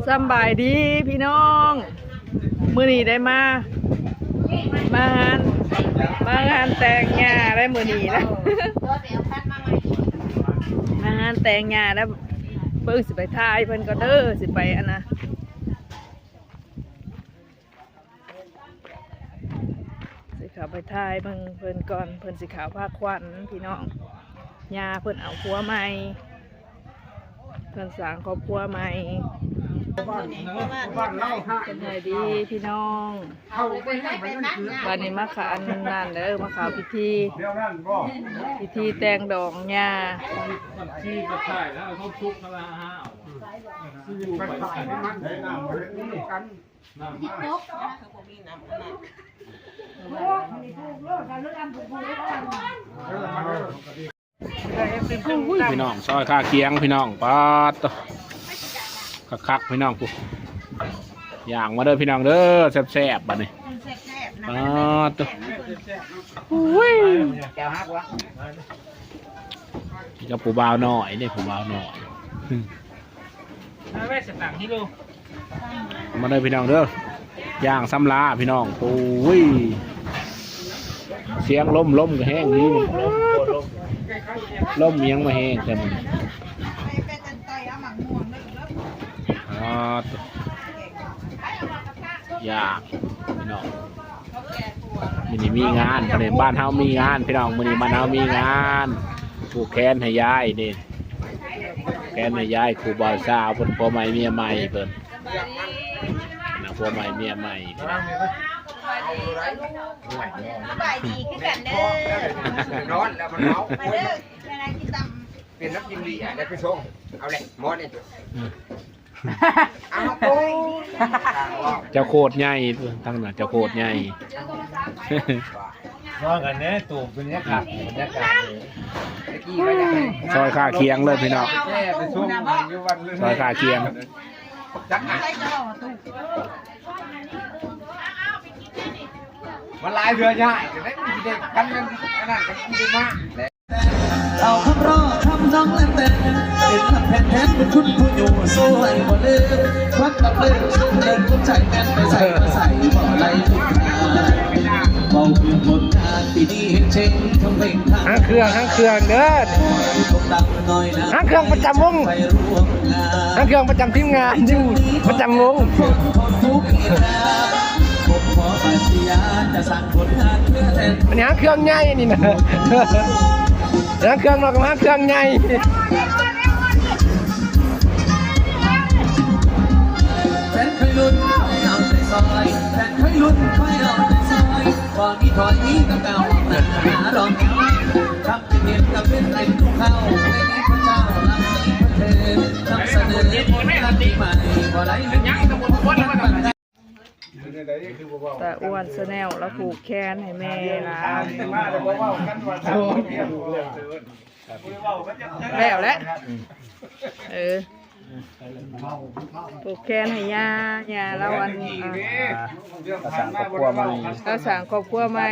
ສຳບາຍດີພີ່ນ້ອງ ມື້ນີ້ໄດ້ມາ ມາງານ ມາງານແຕ່ງຍ່າໄດ້ມື້ນີ້ນະ ມາງານແຕ່ງຍ່າໄດ້ ເບິ່ງຊິໄປຖ່າຍເພິ່ນກ່ອນເດີ ຊິໄປອັນນະ ຊິເຂົ້າໄປຖ່າຍເບິ່ງເພິ່ນກ່ອນ ເພິ່ນຊິເຂົ້າພາຂວັນພີ່ນ້ອງ ຍ່າເພິ່ນເອົາຜົວໃໝ່ ເພິ່ນສ້າງຄອບຄົວໃໝ່ ສະບາຍດີພີ່ນ້ອງ ບາດນີ້ມາເຂົ້າອັນນັ້ນເດີ ມາເຂົ້າພິທີ ພິທີແຕ່ງດອງຍ່າ ພີ່ນ້ອງ ຊອຍຄາຄຽງພີ່ນ້ອງ ປາດໂທ້ ຄັກໆ ພີ່ນ້ອງ ພຸ້ນ ຍ່າງມາເດີພີ່ນ້ອງເດີ ແຊບໆ ບາດນີ້ ປາດໂທ້ ນີ້ກໍຜູ້ບ່າວນ້ອຍເດ້ ຜູ້ບ່າວນ້ອຍ ມາເດີພີ່ນ້ອງເດີ ຍ່າງສຳລາພີ່ນ້ອງ ໂອ້ຍ ສຽງລົມ ລົມກໍແຮງດີ ລົມອີ່ຫຍັງມາແຮງແທ້ມື້ນີ້ ອ່າ ໂທ້ ຍ່າງພີ່ນ້ອງ ມື້ນີ້ມີງານ ມື້ນີ້ບ້ານເຮົາມີງານພີ່ນ້ອງ ມື້ນີ້ບ້ານເຮົາມີງານ ຜູກແຂນໃຫ້ຍາຍນີ້ ແຂນໃຫ້ຍາຍ ຜູ້ບ່າວສາວເພິ່ນ ຜົວໃໝ່ເມຍໃໝ່ເພິ່ນນະ ຜົວໃໝ່ເມຍໃໝ່ ສະບາຍດີຄືກັນເດີ ນອນແລ້ວມັນເມົາ ມາເດີ ເປັນນ້ຳກິນດີ ໄດ້ໄປສົ່ງ ເອົາແຫຼະ ໝໍນີ້ ເຈົ້າໂຄດໃຫຍ່ ທາງນັ້ນເຈົ້າໂຄດໃຫຍ່ ນອນກັນແດ່ ຕູບບັນຍາກາດ ບັນຍາກາດ ຊອຍຄາຄຽງເລີຍພີ່ນ້ອງ ຊອຍຄາຄຽງ ມັນຫຼາຍເທື່ອຍາຍ ຈະໄດ້ມີເດັກ ຄັນແມ່ນອັນນັ້ນກໍຊິໄດ້ມາ ເອົາຄຳຮ້ອງຄຳນອງແລ້ວແຕ່ ເປັນລຳແຜ່ນແທນບຸນຄຸນຜູ້ຢູ່ຊ່ວຍບໍ່ລືມ ຄວັນກັບເລີກ ເລີກຫົວໃຈແມ່ນໄປໃສມາໃສບໍ່ໄດ້ ເວົ້າເລື່ອງຜົນງານປີນີ້ເຮັດເສັງທັງເພງທັງ ຫາງເຄື່ອງ ຫາງເຄື່ອງເດີ ຫາງເຄື່ອງປະຈຳວົງ ຫາງເຄື່ອງປະຈຳທີມງານຢູ່ປະຈຳວົງ ອັນນີ້ຫາງເຄື່ອງໃຫຍ່ນີ້ນະ ຫາງເຄື່ອງນ້ອຍກັບຫາງເຄື່ອງໃຫຍ່ ແຟນໄພລຸນ ໄພເອົາໃຈຊອຍ ແຟນໄພລຸນ ໄພເອົາໃຈຊອຍ ບໍ່ມີຖອຍ ມີແຕ່ກ້າວໜ້າ ລອງແນວ ຕາອ້ວນ Channel ລະຜູກແຂນໃຫ້ແມ່ລະ ແລ້ວແຫຼະ ເອີ ຜູກແຂນໃຫ້ຍ່າ ຍ່າລາວອັນ ອ່າ ລາວສ້າງຄອບຄົວໃໝ່ ລາວສ້າງຄອບຄົວໃໝ່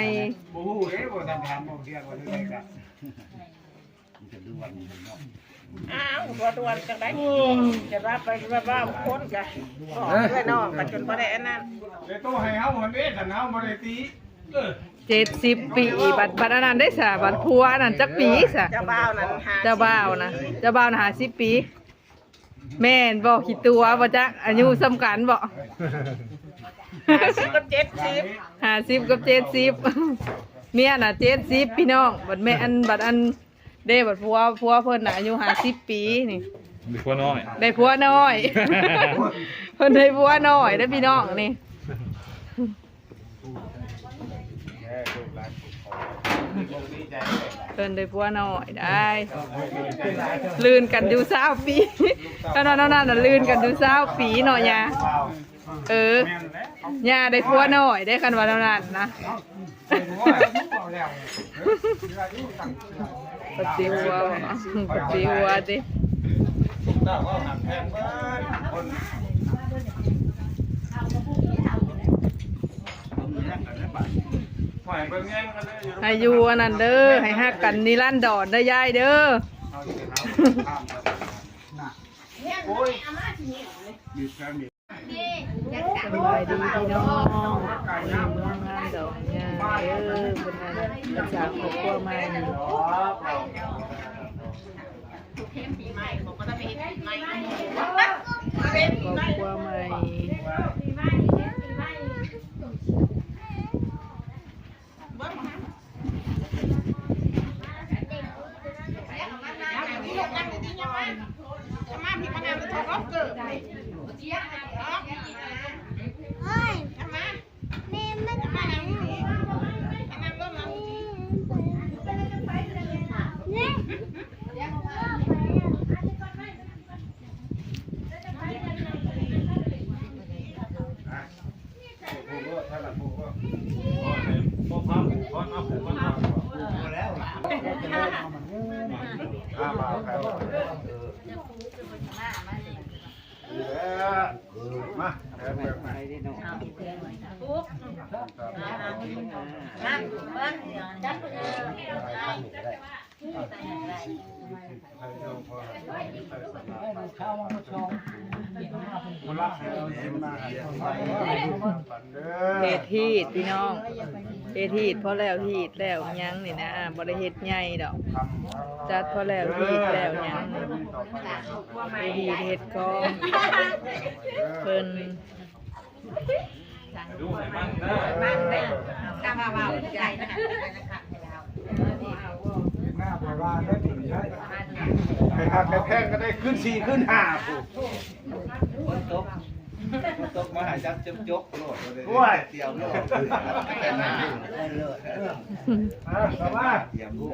ບໍ່ຮູ້ເດ້ ບໍ່ທັນຖາມ ບໍ່ເທື່ອວ່າເລື່ອງໃດກະ ອ້າວ ບໍ່ດ່ວນຈັ່ງໃດ ຈະວ່າໄປວ່າຄົນກະບອກເອື້ອຍນ້ອງກະຈົນບໍ່ໄດ້ອັນນັ້ນ ແຕ່ໂຕໃຫ້ເຮົາຫັ້ນເດ້ ຄັນເຮົາບໍ່ໄດ້ຕິ ເອີ ເຈັດສິບປີ ບັດ ບັດອັນນັ້ນເດ້ສະ ບັດຜົວອັນນັ້ນຈັກປີສະ ເຈົ້າບ່າວນັ້ນ ເຈົ້າບ່າວນະ ເຈົ້າບ່າວນະ ຫ້າສິບປີ ແມ່ນບໍ່? ຂີ້ຕົວະບໍ່ຈັກ ອາຍຸສ່ຳກັນບໍ່? ຫ້າສິບກັບເຈັດສິບ ຫ້າສິບກັບເຈັດສິບ ເມຍນະເຈັດສິບພີ່ນ້ອງ ບັດແມ່ອັນ ບັດອັນເດ້ ບັດຜົວ ຜົວເພິ່ນນະອາຍຸຫ້າສິບປີນີ້ ໄດ້ຜົວນ້ອຍ ໄດ້ຜົວນ້ອຍ ເພິ່ນໄດ້ຜົວນ້ອຍເດ້ພີ່ນ້ອງນີ້. ເພິ່ນໄດ້ຜົວນ້ອຍໄດ້ ລື່ນກັນຢູ່ຊາວປີ ເພິ່ນວ່າແນວນັ້ນນະ ລື່ນກັນຢູ່ຊາວປີເນາະ ຍ່າ ເອີ ຍ່າໄດ້ຜົວນ້ອຍເດ້ ຄັນວ່າແນວນັ້ນນະ. ປະຕິຫົວ ປະຕິຫົວຕິ ໃຫ້ຢູ່ອັນນັ້ນເດີ ໃຫ້ຮັກກັນນິລັນດອນເດີຍາຍເດີ. ໂອ້ຍ ສະບາຍດີພີ່ນ້ອງ ມື້ນີ້ເມືອງງານດອກຫຍ້າເດີ ເພິ່ນວ່າເພິ່ນສ້າງຄອບຄົວໃໝ່ ຄອບຄົວໃໝ່. ເຮັດຮີດພີ່ນ້ອງ ເຮັດຮີດ ພໍແລ້ວຮີດແລ້ວຫຍັງນີ້ນະ ບໍ່ໄດ້ເຮັດໃຫຍ່ດອກ ຈັດພໍແລ້ວຮີດແລ້ວຫຍັງ ເຮັດຮີດເຮັດຄອງ ເພິ່ນ ໄປຫາໄປແພງກໍໄດ້ຄືນສີ່ຄືນຫ້າພຸ້ນ ຝົນຕົກ ຝົນຕົກມາຫາຈັບຈົກໂລດ ໂອ້ຍ ຕຽມໂລດ ຕຽມເດີ.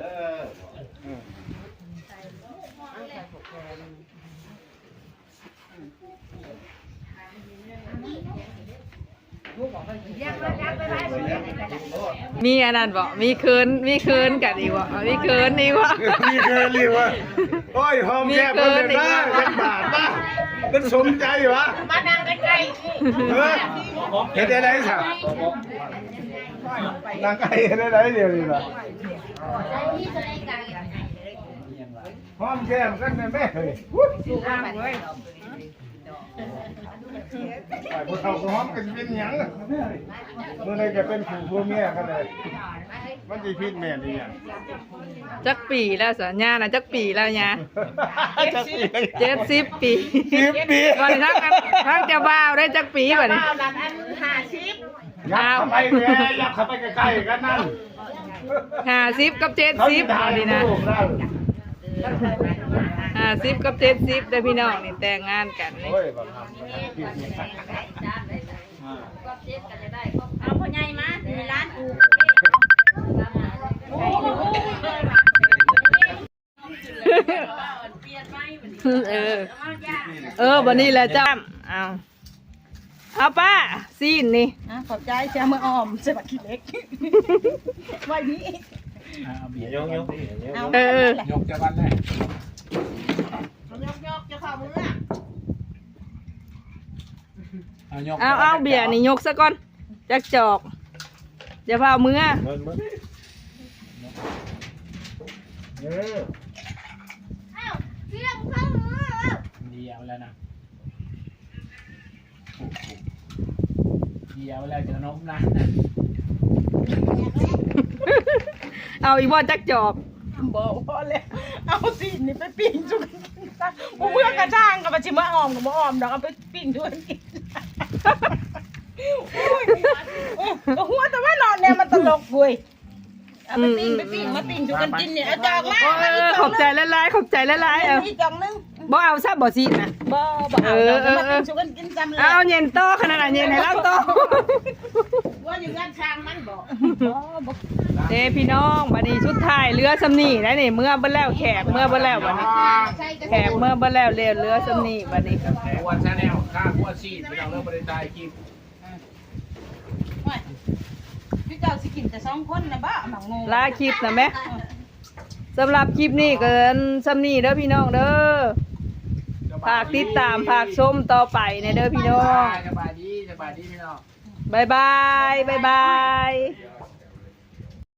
ມີອັນນັ້ນບໍ່? ມີເຂີນ ມີເຂີນກັນອີກບໍ່? ມີເຂີນອີກບໍ່? ມີເຂີນອີກບໍ່? ໂອ້ຍ ຫອມແກ້ມເພິ່ນເລີຍນະ ຈັກບາດນະ ເພິ່ນສົມໃຈຫວາ? ມານັ່ງໃກ້ໆ ເອີ ເຮັດຈັ່ງໃດຊະ? ນັ່ງໃກ້ເຮັດຈັ່ງໃດດຽວນີ້ນະ? ຫອມແກ້ມກັນແດ່ແມ້ ເຮີ້ຍ ຜູ້ເຖົ້າກໍຫອມກັນຊິເປັນຫຍັງ? ມື້ໃດຈະເປັນຄູ່ຜົວເມຍກັນເລີຍ ມັນຊິຜິດແມ່ນອີຫຍັງ? ຈັກປີແລ້ວຊະ? ຍ່ານະຈັກປີແລ້ວຍ່າ? ຈັກປີ? ເຈັດສິບປີ ສິບປີ ບັດນີ້ທາງ ທາງເຈົ້າບ່າວໄດ້ຈັກປີບັດນີ້? ເຈົ້າບ່າວນັ້ນອັນຫ້າສິບ ຍັບເຂົ້າໄປແດ່ ຍັບເຂົ້າໄປໃກ້ໆກັນນັ້ນ ຫ້າສິບກັບເຈັດສິບ ເຂົາຊິຖາມລູກນັ້ນ ນີ້ນະ ຫ້າສິບກັບເຈັດສິບເດີພີ່ນ້ອງ ນີ້ແຕ່ງງານກັນນີ້ ໂອ້ຍ ບັກຫຳ ເອົາພໍ່ໃຫຍ່ມາ ມີຫຼານປູກ ເອີ ເອີ ບັດນີ້ແຫຼະຈ້ຳ ເອົາ ເອົາປ້າ ຊີ້ນນີ້ ອ່າ ຂອບໃຈ ຊິເອົາມາອ້ອມໃສ່ບັກຂີ້ເຫຼັກ ໄວ້ນີ້ ອ່າ ເອົາເບຍ ຍົກໆ ເອົາ ເອີ ຍົກຈາກວັນແລກ ຍົກໆ ຈະເຂົ້າເມືອ ເອົາ ຍົກ ເອົາ ເອົາ ເບຍນີ້ຍົກຊະກ່ອນ ຈັກຈອກ ຢ່າຟ້າວເມືອ ເບິ່ງ ເບິ່ງ ເອີ ອ້າວ ເລື່ອງເຂົ້າເມືອ ດຽວແລ້ວນະ ດຽວແລ້ວຈະນົບນະ ເອົາອີກບໍ່ຈັກຈອກ ບໍ່ ພໍແລ້ວ ເອົາຊີ້ນນີ້ໄປປີ້ງສູ່ກັນກິນຊະ ບໍ່ເມືອກະຊ່າງ ກໍວ່າຊິມາອ້ອມກໍບໍ່ອ້ອມດອກ ເອົາໄປ ປີ້ງຊົວນກິນ ໂອ້ຍ ກໍຫົວແຕ່ວ່າເນາະ ແນວມັນຕະຫຼົກເວີຍ ເອົາໄປປີ້ງ ໄປປີ້ງ ມາປີ້ງຊົວນກັນກິນນີ້ ເອົາຈອກມາ ເອີ ຂອບໃຈຫຼາຍໆ ຂອບໃຈຫຼາຍໆ ເອົາ ອີກຈອກໜຶ່ງ ບໍ່ເອົາຊະບໍ່ຊີ້ນນະ ບໍ່ ບໍ່ເອົາ ເອີ ເອົາ ມາປີ້ງຊົວນກັນກິນຊ້ຳແລ້ວ ເອົາເຢັນຕໍ່ຂະໜາດນັ້ນ ເຢັນໃຫ້ລາວຕໍ່ ວ່າຢູ່ເຮືອນຊ່າງມັນບໍ່ ບໍ່ ບໍ່ ເດ້ພີ່ນ້ອງ ບັດນີ້ສຸດທ້າຍເຫຼືອສ່ຳນີ້ໄດ໋ນີ້ ເມືອເບິດແລ້ວ ແຂກເມືອເບິດແລ້ວບັດນີ້ ແຂກເມືອເບິດແລ້ວ ເຫຼືອສ່ຳນີ້ບັດນີ້ ຄອບຄົວແຊນແນວ ຄອບຄົວຊີນ ພີ່ນ້ອງເດີ ບໍ່ໄດ້ຖ່າຍຄລິບ ໂອ້ຍ ຄືເຈົ້າຊິກິນແຕ່ສອງຄົນນະບໍ ໝາກໂມ ລາຄລິບນະແມະ ສຳລັບຄລິບນີ້ກໍສ່ຳນີ້ເດີພີ່ນ້ອງເດີ ຝາກຕິດຕາມ ຝາກຊົມຕໍ່ໄປແດ່ເດີພີ່ນ້ອງ ສະບາຍດີ ສະບາຍດີພີ່ນ້ອງ ບາຍບາຍ ບາຍບາຍ.